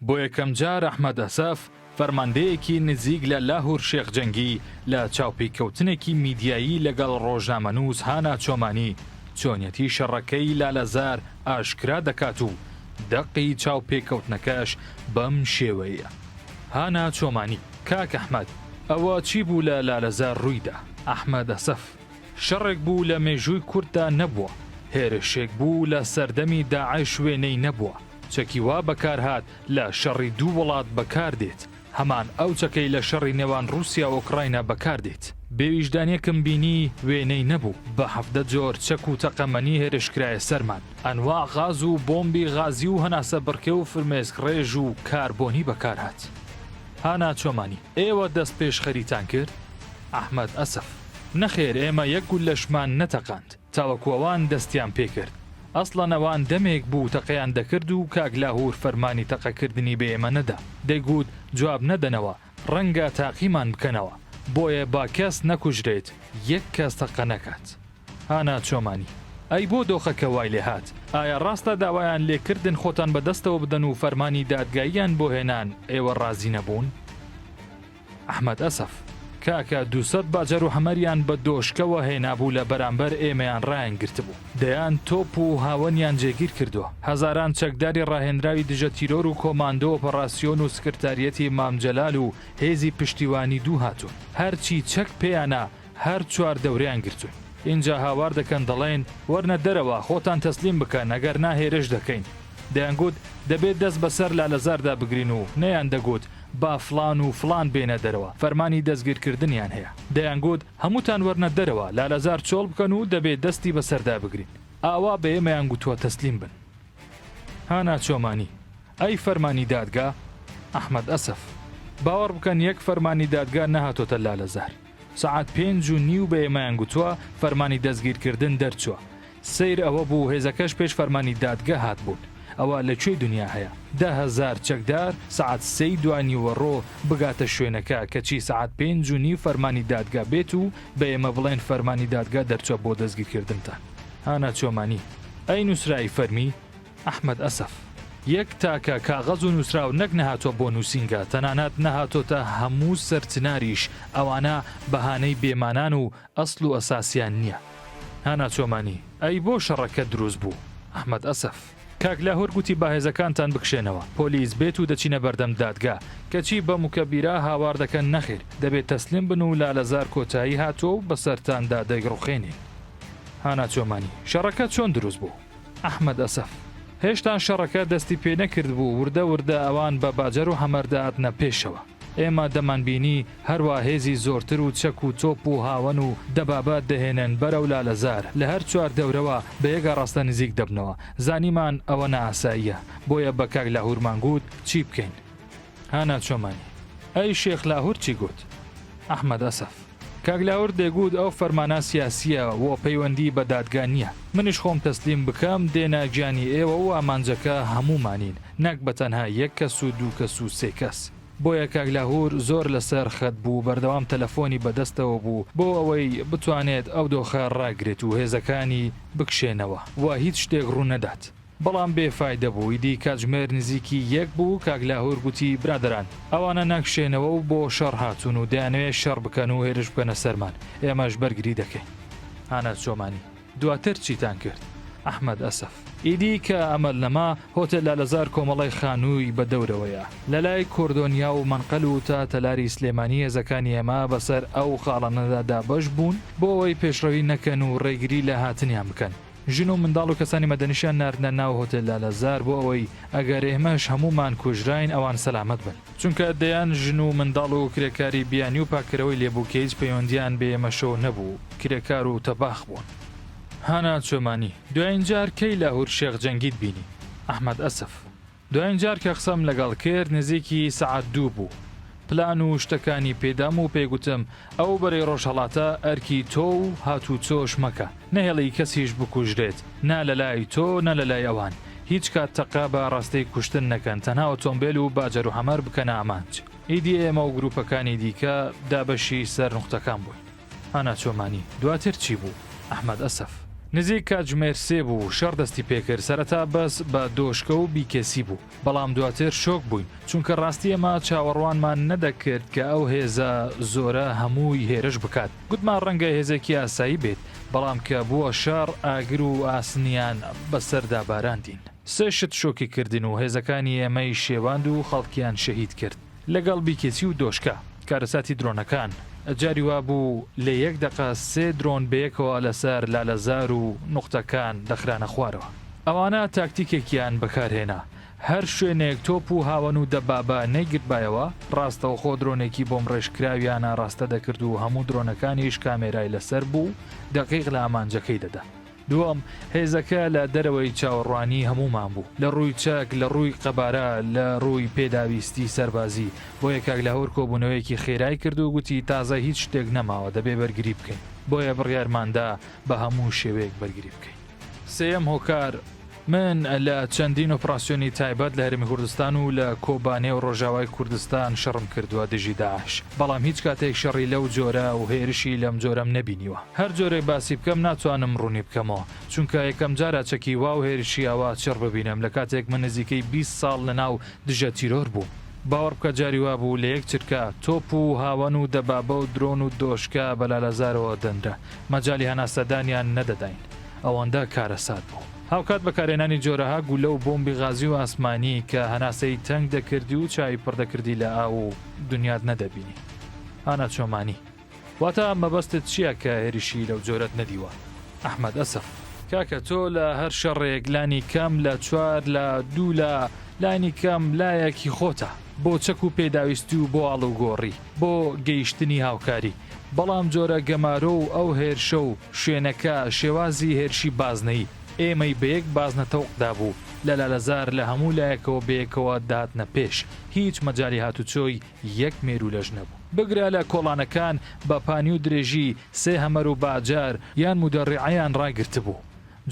بۆ یەکەمجار ئەحمەد ئەسەف، فەرماندەیەکی نزیک لە لاهور شێخ جەنگی لە چاوپیکەوتنێکی میدیایی لەگەڵ ڕۆژنامەنووس هانا چۆمانی چۆنیەتی شەڕەکەی لالەزار ئاشکرا دەکات و دەقی چاوپێکەوتنەکەش بەم شێوەیە. هانا چۆمانی، کاک ئەحمەد ئەوە چی بوو لە لالەزار ڕوویدا؟ ئەحمەد ئەسەف، شەڕێک بوو لە مێژووی کورددا نەبووە، هێرشێک بوو لە سەردەمی داعش وێنەی نەبووە، چەکی وا بەکارهات لە شەڕی دوو وڵات بەکار دێت، هەمان ئەو چەکەی لە شەڕی نێوان ڕووسیا و ئۆکراینا بەکار دێت. بێویژدانیەکم بینی وێنەی نەبوو، بە 17 جۆر چەک و تەقەمەنی هێرشکرایە سەرمان، ئەنواع غاز و بۆمبی غازی و هەناسەبڕکێ و فرمێسکڕێژ و کاربۆنی بەکارهات. هانا چۆمانی، ئێوە دەستپێشخەریتان کرد؟ ئەحمەد ئەسەف، نەخێر ئێمە یەک گوللەشمان نەتەقاند. تاوەکو ئەوان دەستیان پێکرد. ئەسڵەن ئەوان دەمێک بوو تەقەیان دەکرد و کاک لاهور فەرمانی تەقەکردنی بە ئێمە نەدا. دەیگوت جواب نەدەنەوە، ڕەنگە تاقیمان بکەنەوە. بۆیە با کەس نەکوژرێت، یەک کەس تەقە نەکات. هانا چۆمانی، ئەی بۆ دۆخەکە وای لێهات؟ ئایا ڕاستە داوایان لێکردن خۆتان بەدەستەوە بدەن و فەرمانی دادگاییان بۆ هێنان، ئێوە ڕازی نەبوون؟ ئەحمەد ئەسەف، کاکە دووسەد باجەر و هەمەریان بە دۆشکەوە هێنابوو لە بەرامبەر ئێمەیان ڕایان گرتبوو، دەیان تۆپ و هاوەنیان جێگیر کردووە، هەزاران چەکداری ڕاهێنراوی دژە تیرۆر و کۆماندۆ ئۆپەڕاسیۆن و سکرتاریەتی مام جەلال و هێزی پشتیوانی دوو هاتوون، هەرچی چەک پێیانە هەر چوار دەورەیان گرتوون. ئینجا هاوار دەکەن دەڵێن وەرنە دەرەوە خۆتان تەسلیم بکەن ئەگەر نا هێرش دەکەین. دەیانگوت دەبێت دەست بەسەر لالەزاردا بگرین و نەیاندەگوت با فڵان و فڵان بێنە دەرەوە فەرمانی دەستگیرکردنیان هەیە. دەیانگوت هەمووتان وەرنە دەرەوە لالەزار چۆڵ بکەن و دەبێت دەستی بەسەردا بگرین. ئاوا بە ئێمەیان گوتووە تەسلیم بن. هانا چۆمانی، ئەی فەرمانی دادگا؟ ئەحمەد ئەسەف، باوەڕ بکەن یەک فەرمانی دادگا نەهاتۆتە لالەزار. سەعات پێنج و نیو بە ئێمەیان گوتووە فەرمانی دەستگیرکردن دەرچووە. سەیر ئەوە بوو هێزەکەش پێش فەرمانی دادگە هاتبوون. ئەوە لە کوێی دونیا هەیە 10,000 چەکدار سەعات سێی دوانیوەڕۆ بگاتە شوێنەکە کەچی سەعات پێنج و نیو فەرمانی دادگا بێت و بە ئێمە بڵێن فەرمانی دادگا دەرچووە بۆ دەستگیرکردنتان. هانا چۆمانی، ئەی نووسراوی فەرمی؟ ئەحمەد ئەسەف، یەک تاکە کاغەز و نووسراو نەک نەهاتووە بۆ نووسینگە، تەنانەت نەهاتۆتە هەموو سەرچناریش، ئەوانە بەهانەی بێمانان و ئەسڵ و ئەساسیان نییە. هانا چۆمانی، ئەی بۆ شەڕەکە دروست بوو؟ ئەحمەد ئەسەف، کاک لاهور گوتی با هێزەکانتان بکشێنەوە، پۆلیس بێت و دەچینە بەردەم دادگا، کەچی بە موکەبیرە هاوار دەکەن نەخێر، دەبێت تەسلیم بن و لالەزار کۆتایی هاتووە و بەسەرتاندا دەیڕوخێنین. هانا چۆمانی، شەڕەکە چۆن دروست بوو؟ ئەحمەد ئەسەف، هێشتا شەڕەکە دەستی پێ نەکردبوو، وردە وردە ئەوان بە باجەر و هەمەر دەهاتنە پێشەوە. ئێمە دەمانبینی هەروا هێزی زۆرتر و چەک و تۆپ و هاوەن و دەبابات دەهێنن بەرەو لالەزار، لە هەر چوار دەورەوە بە یەک ئاڕاستە نزیک دەبنەوە. زانیمان ئەوە نائاساییە، بۆیە بە کاک لاهورمان گوت چی بکەین؟ هانا چۆمانی، ئەی شێخ لاهور چی گوت؟ ئەحمەد ئەسەف، کاک لاهور دەیگوت ئەو فەرمانە سیاسییە و پەیوەندی بە دادگا نییە، منیش خۆم تەسلیم بکەم دێنە گیانی ئێوە و ئامانجەکە هەموومانین نەک بە تەنها یەک کەس و دوو کەس و سێ کەس. بۆیە کاک لاهور زۆر لەسەر خەت بوو بەردەوام تەلەفۆنی بەدەستەوە بوو بۆ ئەوەی بتوانێت ئەو دۆخە ڕاگرێت و هێزەکانی بکشێنەوە و هیچ شتێک ڕوو نەدات. بەڵام بێ فایدە بوو، ئیدی کاتژمێر نزیکی یەک بوو، کاک لاهور گوتی برادەران ئەوانە ناکشێنەوە و بۆ شەڕ هاتوون و دەیانەوێت شەڕ بکەن و هێرش بکەنە سەرمان، ئێمەش بەرگری دەکەین. هانا چۆمانی، دواتر چیتان کرد؟ ئەحمەد ئەسەف، ئیدی کە ئەمەل نەما، هۆتێل لالەزار کۆمەڵەی خانووی بە دەورەوەیە، لە لای کۆردۆنیا و مەنقەل و تا تەلاری سلێمانی هێزەکانی ئێمە بەسەر ئەو خاڵانەدا دابەش بوون بۆ ئەوەی پێشڕەوی نەکەن و ڕێگری لە هاتنیان بکەن. ژن و منداڵ و کەسانی مەدەنیشیان ناردنە ناو هۆتێل لالەزار بۆ ئەوەی ئەگەر ئێمەش هەموومان کوژراین ئەوان سەلامەت بن. چونکە دەیان ژن و منداڵ و کرێکاری بیانی و پاککەرەوەی لێبوو کە هیچ پەیوەندیان بە ئێمەشەوە نەبوو، کرێکار و تەباخ بوون. هانا چۆمانی، دوایین جار کەی لاهور شێخ جەنگیت بینی؟ ئەحمەد ئەسەف. دوایین جار کە قسەم لەگەڵ کرد نزیکی سەعات دوو بوو. پلان و شتەکانی پێدام و پێی گوتم ئەو بەرەی ڕۆژهەڵاتە ئەرکی تۆ و هاتوچۆش مەکە، نەهێڵی کەسیش بکوژرێت، نە لەلای تۆ نە لەلای ئەوان. هیچ کات تەقە بە ئاڕاستەی کوشتن نەکەن، تەنها ئۆتۆمبێل و باجەر و هەمەر بکەنە ئامانج. ئیدی ئێمە و گروپەکانی دیکە دابەشی سەر نوقتەکان بووین. هانا چۆمانی، دواتر چی بوو؟ ئەحمەد ئەسەف. نزیک کاتژمێر سێ بوو شەڕ دەستی پێکرد، سەرەتا بەس بە دۆشکە و بیکێسی بوو، بەڵام دواتر شۆک بووین، چونکە ڕاستی ئێمە چاوەڕوانمان نەدەکرد کە ئەو هێزە زۆرە هەمووی هێرش بکات، گوتمان ڕەنگە هێزێکی ئاسایی بێت، بەڵام کە بووە شەڕ ئاگر و ئاسنیان بەسەردا باراندین. سێ شت شۆکی کردین و هێزەکانی ئێمەی شێواند و خەڵکیان شەهید کرد. لەگەڵ بیکێسی و دۆشکا. کارەساتی درۆنەکان. جاری وابوو لە یەک دەقە سێ درۆن بەیەکەوە لەسەر لالەزار و نوقتەکان دەخرانە خوارەوە. ئەوانە تاکتیکێکیان بەکارهێنا. هەر شوێنێک تۆپ و هاوەن و دەبابە نەیگرتبایەوە، ڕاستەوخۆ درۆنێکی بۆمڕێژکراویان ئاڕاستە دەکرد و هەموو درۆنەکانیش کامێرای لەسەر بوو و دەقیق لە ئامانجەکەی دەدا. دووەم، هێزەکە لە دەرەوەی چاوەڕوانیی هەموومان بوو، لە ڕووی چەک، لە ڕووی قەبارە، لە ڕووی پێداویستی سەربازی، بۆیە کاک لاهور کۆبوونەوەیەکی خێرای کرد و گوتی تازە هیچ شتێک نەماوە دەبێ بەرگری بکەین، بۆیە بڕیارمان دا بە هەموو شێوەیەک بەرگری بکەین. سێیەم هۆکار، من لە چەندین ئۆپراسیۆنی تایبەت لە هەرێمی کوردستان و لە کۆبانێ و ڕۆژاوای کوردستان شەڕم کردووە دژی داعش، بەڵام هیچ کاتێک شەڕی لەو جۆرە و هێرشی لەم جۆرەم نەبینیوە. هەر جۆرێک باسی بکەم ناتوانم ڕوونی بکەمەوە، چونکە یەکەم جارە چەکی وا و هێرشی ئاوا چڕ ببینم لە کاتێک من نزیکەی 20 ساڵ لە ناو دژە تیرۆر بووم. باوەڕ بکە جاری وابوو لە یەک چرکە تۆپ و هاوەن و دەبابە و درۆن و دۆشکە بە لالەزارەوە دەنرا، مەجالی هەناسەدانیان نەدەداین. ئەوەندە کارەسات بوو. هاوکات بەکارهێنانی جۆرەها گولە و بۆمبی غازی و ئاسمانی کە هەناسەی تەنگ دەکردی و چاوی پڕ دەکردی لە ئاو و دنیات نەدەبینی. هانا چۆمانی. واتە مەبەستت چیە کە هێرشی لەو جۆرەت نەدیوە؟ ئەحمەد ئەسەف. کاکە تۆ لە هەر شەڕێک لانی کەم لە چوار لا دوو لا لانی کەم لایەک هی خۆتە بۆ چەک و پێداویستی و بۆ ئاڵوگۆڕی بۆ گەیشتنی هاوکاری بەڵام جۆرە گەمارۆ و ئەو هێرشە و شوێنەکە شێوازی هێرشی بازنەیی ئێمەی بە یەک بازنە تەوق دابوو لە لالەزار لە هەموو لایەکەوە بەیەکەوە دەهاتنە پێش هیچ مەجالی هاتوچۆی یەک مێروولەش نەبوو بگرە لە کۆڵانەکان بە پانی و درێژی سێ هەمەر و باجەر یان مودەڕیعەیان ڕاگرتبوو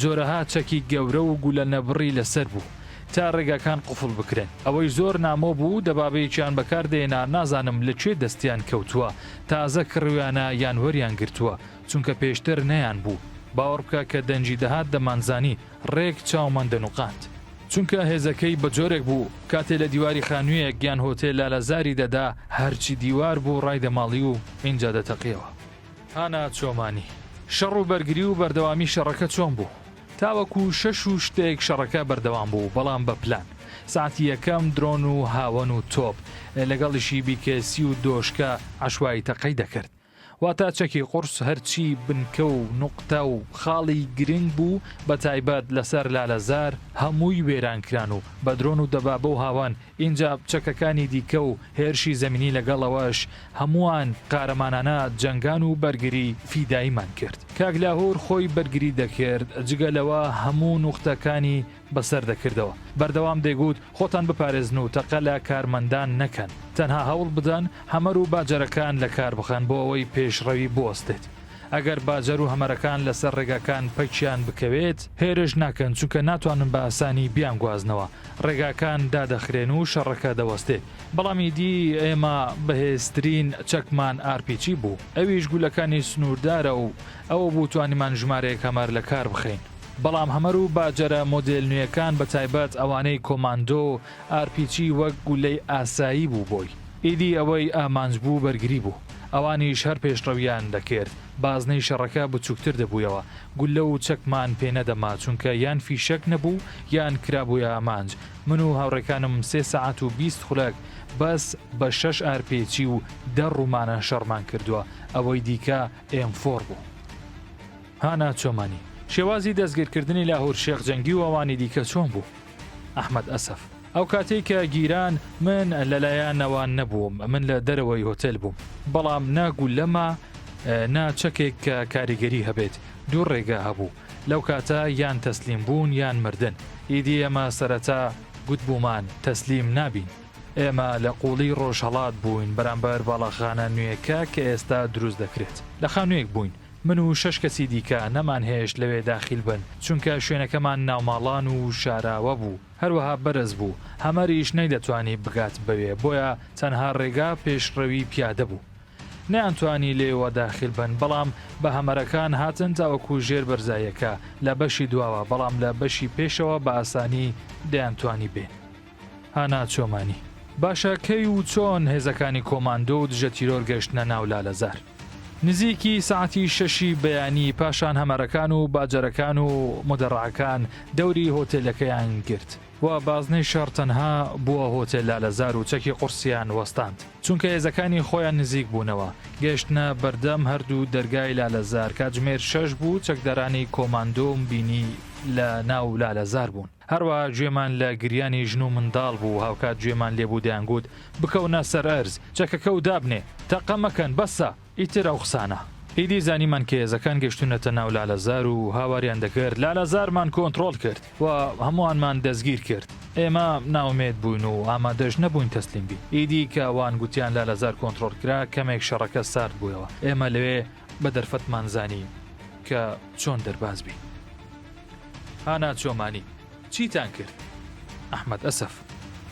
جۆرەها چەکی گەورە و گولە نەبڕی لەسەر بوو تا ڕێگاکان قفڵ بکرێن. ئەوەی زۆر نامۆ بوو دەبابەیەکیان بەکار دەهێنا نازانم لە کوێ دەستیان کەوتووە تازە کڕیویانە یان وەریان گرتووە چونکە پێشتر نەیان بوو باوەڕ بکە کە دەنگی دەهات دەمانزانی ڕێک چاومان دەنوقاند. چونکە هێزەکەی بە جۆرێک بوو کاتێ لە دیواری خانوویەک یان هۆتێل لالەزاری دەدا هەرچی دیوار بوو ڕایدەماڵی و ئینجا دەتەقیەوە. هانا چۆمانی، شەڕ و بەرگری و بەردەوامی شەڕەکە چۆن بوو؟ تاوەکو شەش و شتێک شەڕەکە بەردەوام بوو، بەڵام بە پلان. ساعەتی یەکەم درۆن و هاوەن و تۆپ، لەگەڵیشی بیکێسی و دۆشکە عەشوایی تەقەی دەکرد. واتە چەکی قورس هەرچی بنکە و نوقتە و خاڵی گرنگ بوو بە تایبەت لەسەر لالەزار هەمووی وێران کران و بە درۆن و دەبابە و هاوەن ئینجا چەکەکانی دیکە و هێرشی زەمینی لەگەڵ ئەوەش هەمووان قارەمانانە جەنگان و بەرگری فیداییمان کرد. کاک لاهور خۆی بەرگری دەکرد، جگە لەوە هەموو نوختەکانی بەسەر دەکردەوە. بەردەوام دەیگوت خۆتان بپارێزن و تەقە لە کارمەندان نەکەن. تەنها هەوڵ بدەن هەمەر و باجەرەکان لە کار بخەن بۆ ئەوەی پێشڕەوی بوەستێت. ئەگەر باجەر و هەمەرەکان لەسەر ڕێگاکان پەکیان بکەوێت، هێرش ناکەن چونکە ناتوانن بە ئاسانی بیانگوازنەوە، ڕێگاکان دادەخرێن و شەڕەکە دەوەستێت. بەڵام ئیدی ئێمە بەهێزترین چەکمان ئارپیچی بوو، ئەویش گولەکانی سنووردارە و ئەوە بوو توانیمان ژمارەیەک هەمەر لە کار بخەین. بەڵام هەمەر و باجەرە مۆدێل نوێیەکان بە تایبەت ئەوانەی کۆماندۆ، ئارپیچی وەک گولەی ئاسایی بوو بۆی. ئیدی ئەوەی ئامانج بوو بەرگری بوو. ئەوانیش هەر پێشڕەویان دەکرد. بازنەی شەڕەکە بچووکتر دەبوویەوە. گوللە و چەکمان پێ نەدەما چونکە یان فیشەک نەبوو یان کرابوویە ئامانج. من و هاوڕێکانم سێ سەعات و 20 خولەک بەس بە شەش ئارپێچی و دە ڕوومانە شەڕمان کردووە. ئەوەی دیکە ئێم فۆڕ بوو. هانا چۆمانی، شێوازی دەستگیرکردنی لاهور شێخ جەنگی و ئەوانی دیکە چۆن بوو؟ ئەحمەد ئەسەف، ئەو کاتەی کە گیران من لەلایانەوە نەبووم، من لە دەرەوەی هۆتێل بووم، بەڵام نە گوللە ما نە چەکێک کە کاریگەری هەبێت، دوو ڕێگا هەبوو لەو کاتە یان تەسلیم بوون یان مردن، ئیدی ئێمە سەرەتا گوتبوومان تەسلیم نابین، ئێمە لە قووڵی ڕۆژهەڵات بووین بەرامبەر باڵاخانە نوێکە کە ئێستا دروست دەکرێت، لە خانوویەک بووین، من و شەش کەسی دیکە نەمانهێشت لەوێ داخیل بن، چونکە شوێنەکەمان ناوماڵان و شاراوە بوو، هەروەها بەرز بوو، هەمەریش نەیدەتوانی بگات بەوێ، بۆیە تەنها ڕێگا پێشڕەوی پیادە بوو. نەیانتوانی لێوە داخیل بن، بەڵام بە هەمەرەکان هاتن تاوەکو ژێر بەرزاییەکە لە بەشی دواوە، بەڵام لە بەشی پێشەوە بە ئاسانی دەیانتوانی بێن. هانا چۆمانی، باشە کەی و چۆن هێزەکانی کۆماندۆ و دژە تیرۆر گەشتنە ناو لالەزار؟ نزیکی سەعاتی شەشی بەیانی پاشان هەمەرەکان و باجەرەکان و مودەڕعەکان دەوری هۆتێلەکەیان گرت و بازنەی شەڕ تەنها بووە هۆتێل لالەزار و چەکی قوڕسیان وەستاند چونکە هێزەکانی خۆیان نزیک بوونەوە گەشتنە بەردەم هەردوو دەرگای لالەزار کاتژمێر شەش بوو چەکدارانی کۆماندۆم بینی لە ناو لالەزار بوون. هەروەها گوێمان لە گریانی ژن و منداڵ بوو، هاوکات گوێمان لێبوو دەیانگوت، بکەونە سەر ئەرز، چەکەکە و دابنێ، تەقە مەکەن، بەسە! ئیتر ئەو قسانە. ئیدی زانیمان کە هێزەکان گەیشتوونەتە ناو لالەزار و هاواریان دەکرد، لالەزارمان کۆنتڕۆڵ کرد و هەمووانمان دەستگیر کرد. ئێمە نائومێد بووین و ئامادەش نەبووین تەسلیم بین. ئیدی کە ئەوان گوتیان لالەزار کۆنتڕۆڵ کرا، کەمێک شەڕەکە سارد بوویەوە. ئێمە لەوێ بە دەرفەتمان زانی کە چۆن دەرباز بین. هانا چۆمانی، چیتان کرد؟ ئەحمەد ئەسەف،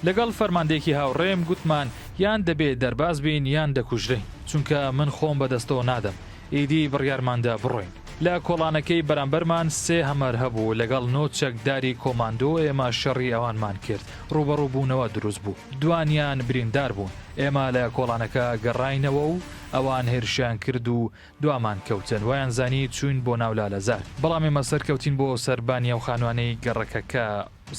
لەگەڵ فەرماندەیەکی هاوڕێم گوتمان یان دەبێ دەرباز بین یان دەکوژرێین، چونکە من خۆم بەدەستەوە نادەم، ئیدی بڕیارماندا بڕۆین. لە کۆڵانەکەی بەرامبەرمان سێ هەمەر هەبوو لەگەڵ نۆ چەکداری کۆماندۆ، ئێمە شەڕی ئەوانمان کرد، ڕووبەڕووبوونەوە دروست بوو، دوانیان بریندار بوون، ئێمە لە کۆڵانەکە گەڕاینەوە و ئەوان هێرشیان کرد و دوامان کەوتن وایان زانی چووین بۆ ناو لالەزار بەڵام ئێمە سەرکەوتین بۆ سەربانی ئەو خانوانەی گەڕەکەکە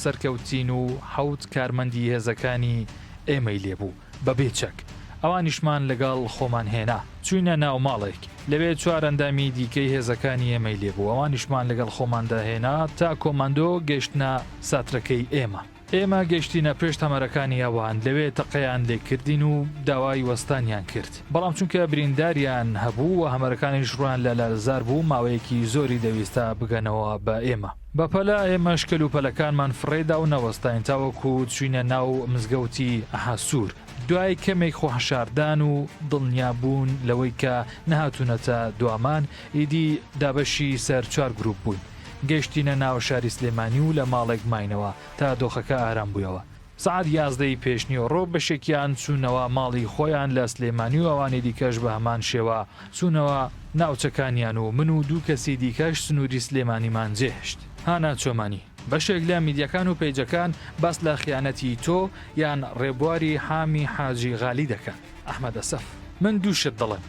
سەرکەوتین و حەوت کارمەندی هێزەکانی ئێمەی لێبوو بەبێ چەک ئەوانیشمان لەگەڵ خۆمان هێنا چووینە ناو ماڵێک لەوێ چوار ئەندامی دیکەی هێزەکانی ئێمەی لێبوو ئەوانیشمان لەگەڵ خۆماندا هێنا تا کۆماندۆ گەیشتنە ساترەکەی ئێمە. ئێمە گەیشتینە پێش تەمەرەکانی ئەوان، لەوێ تەقەیان لێکردین و داوای وەستانیان کرد، بەڵام چونکە برینداریان هەبوو و هەمەرەکانیش ڕوویان لە لالەزار بوو، ماوەیەکی زۆری دەویست تا بگەنەوە بە ئێمە. بەپەلە ئێمەش کەلوپەلەکانمان فڕێدا و نەوەستاین تاوەکو چووینە ناو مزگەوتی ئەحاسوور. دوای کەمێک خۆحەشاردان و دڵنیابوون لەوەی کە نەهاتوونەتە دوامان، ئیدی دابەشی سەر چوار گرووپ بووین. گەیشتینە ناو شاری سلێمانی و لە ماڵێک ماینەوە تا دۆخەکە ئارام بوویەوە. سەعات 11 ی پێشنیوەڕۆ بەشێکیان چوونەوە ماڵی خۆیان لە سلێمانی و ئەوانی دیکەش بە هەمان شێوە چوونەوە ناوچەکانیان و من و دوو کەسی دیکەش سنووری سلێمانیمان جێهێشت. هانا چۆمانی، بەشێک لە میدیاکان و پەیجەکان باس لە خیانەتی تۆ یان ڕێبواری حامی حاجی غالی دەکەن. ئەحمەد ئەسەف، من دوو شت دەڵێم،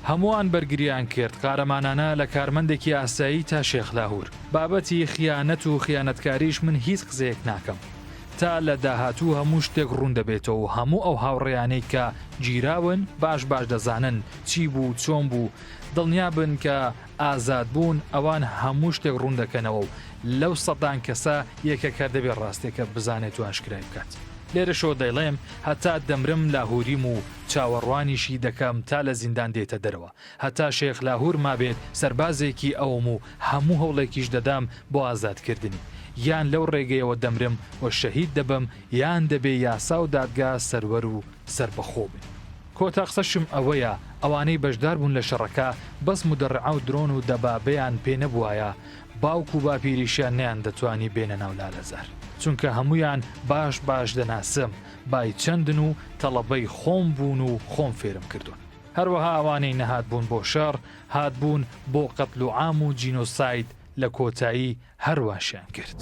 هەمووان بەرگریان کرد قارەمانانە لە کارمەندێکی ئاسایی تا شێخ لاهور، بابەتی خیانەت و خیانەتکاریش من هیچ قسەیەک ناکەم تا لە داهاتوو هەموو شتێک ڕوون دەبێتەوە و هەموو ئەو هاوڕێیانەی کە گیراون باش باش دەزانن چی بوو چۆن بوو دڵنیابن کە ئازاد بوون ئەوان هەموو شتێک ڕوون دەکەنەوە و لەو سەدان کەسە یەکێک هەر دەبێت ڕاستیەکە بزانێت و ئاشکرای بکات. لێرەشەوە دەیڵێم هەتا دەمرم لاهوریم و چاوەڕوانیشی دەکەم تا لە زیندان دێتە دەرەوە. هەتا شێخ لاهور مابێت سەربازێکی ئەوم و هەموو هەوڵێکیش دەدەم بۆ ئازادکردنی. یان لەو ڕێگەیەوە دەمرم و شەهید دەبم یان دەبێ یاسا و دادگا سەروەر و سەربەخۆ بن. کۆتا قسەشم ئەوەیە ئەوانەی بەشدار بوون لە شەڕەکە بەس مودەڕعە و درۆن و دەبابەیان پێ نەبوایە باوک و باپیریشیان نەیان دەتوانی بێنە ناو لالەزار چونکە هەموویان باش باش دەناسم بای چەندن و تەڵەبەی خۆم بوون و خۆم فێرم کردوون هەروەها ئەوانەی نەهاتبوون بۆ شەڕ هاتبوون بۆ قەتل و عام و جینۆساید لە کۆتایی هەر واشیان کرد.